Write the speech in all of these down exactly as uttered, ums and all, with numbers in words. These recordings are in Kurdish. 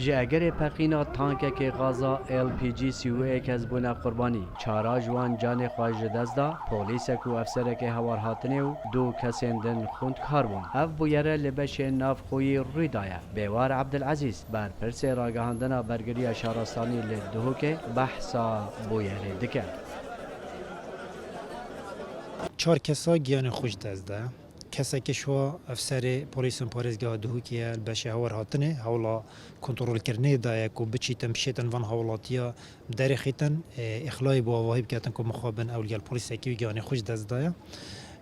Ji egerê peqîna tankekê gaza L P G sî û yek kes bûne qurbanî. Çara ji wan canê xwe ji dest da, polîsek û efserekê hewar hatine û du kesên din xwendkar bûn. Ev bûyere li beşên navxweyî rû daye. Bêwar Ebdilezîz, berpirsê ragihandina bergiriya şarastanî li Duhokê behsa bûyerê dike. Çar kesa giyanê xwe ji dest da. Keseke şwa efserê polîsên parêzgeha Duhokê ye, li beşê hewar hatine, hewla kontrolkirinê daye ku biçîtin, bişêtin van hawlatiya derêxîtin, e, îxlayê bi avahî biketin ku mixabin ew li gel polîsekî wî giyanê xwe ji dest daye.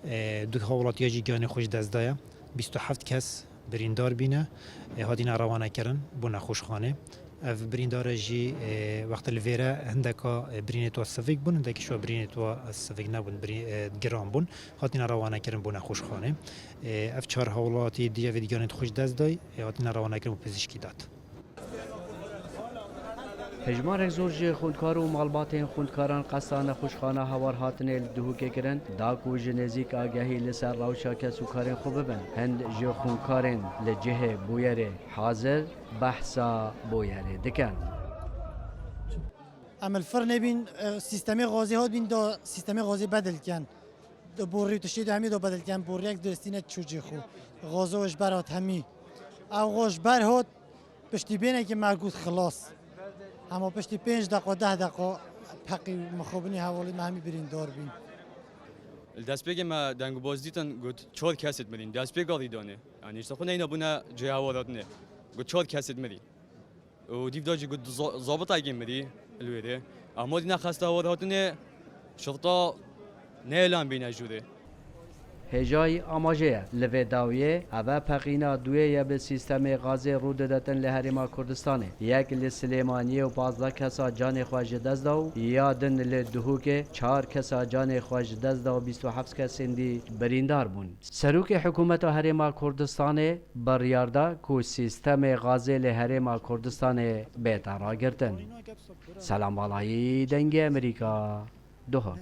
E, du hawlatiya jî giyanê xwe ji dest daye. Bîst û heft kes birîndar bîne, e, hatine rewanekirin bo nexweşxanê. Ev birîndare jî, e, wexta li vêre hindeka, e, birînê twa sivik bûn, hindekî şwa birînê twa sivik nebûn, birî-, e, giran bûn. Hatine rewanekirin bo nexweşxanê. E, ev çar hawlatî diye vê giyanê xwe ji dest dayî, e, hatine rewanekirin bo pizîşkî dat. Hejmarek zor ji xwendkar û malbatên xwendkaran qesta nexweşxana hewar hatinê li Duhokê kirin, da ku ji nêzîk agehî li ser rewşa kes û karên xwe bibin. Hind ji xwendkarên li cihê bûyerê hazir behsa bûyerê dikin. Em li firnê bîn, e, sîstemê gazê hat bîn da sîstemê gazê bedil ken. Di borî û tiştê de hemî da bedil ken, boriyek diristî ne çû cê xwe. Gazo ji ber hat hemî. Ew gaz ji ber hat, piştî bênekê me got xilas. Hema piştî pênc deqa, deh deqa peqî mixabinî hevalî me hemî birîndar bîn. Li destpêkê me dengûbaz dîtin, got çar kesêt mirîn. Destpêka vî danê. Yanî ji xwe neyna bûne cihê hewar hatinê. Got çar kesêt mirîn. Û dîv da jî got za-, zabitekî mirî li wê de. Em hatîne xesta hewar hatinê, şirta neyê lan bîne jûrê. Hêjayî amaje ye. Li vê dawiyê, eve peqîna duyê ye bi sîstemê gazê rû didetin li Herêma Kurdistanê. Yek li Silêmaniyê û pazdeh kesa canê xwe ji dest da û ya din li Duhokê çar kesa canê xwe ji dest da û bîst û heft kesên dî birîndar bûn. Serokê Hikûmeta Herêma Kurdistanê biryar da ku sîstemê gazê li Herêma Kurdistanê bête ragirtin. Selam Balayî, Dengê Amerîka, Duhok.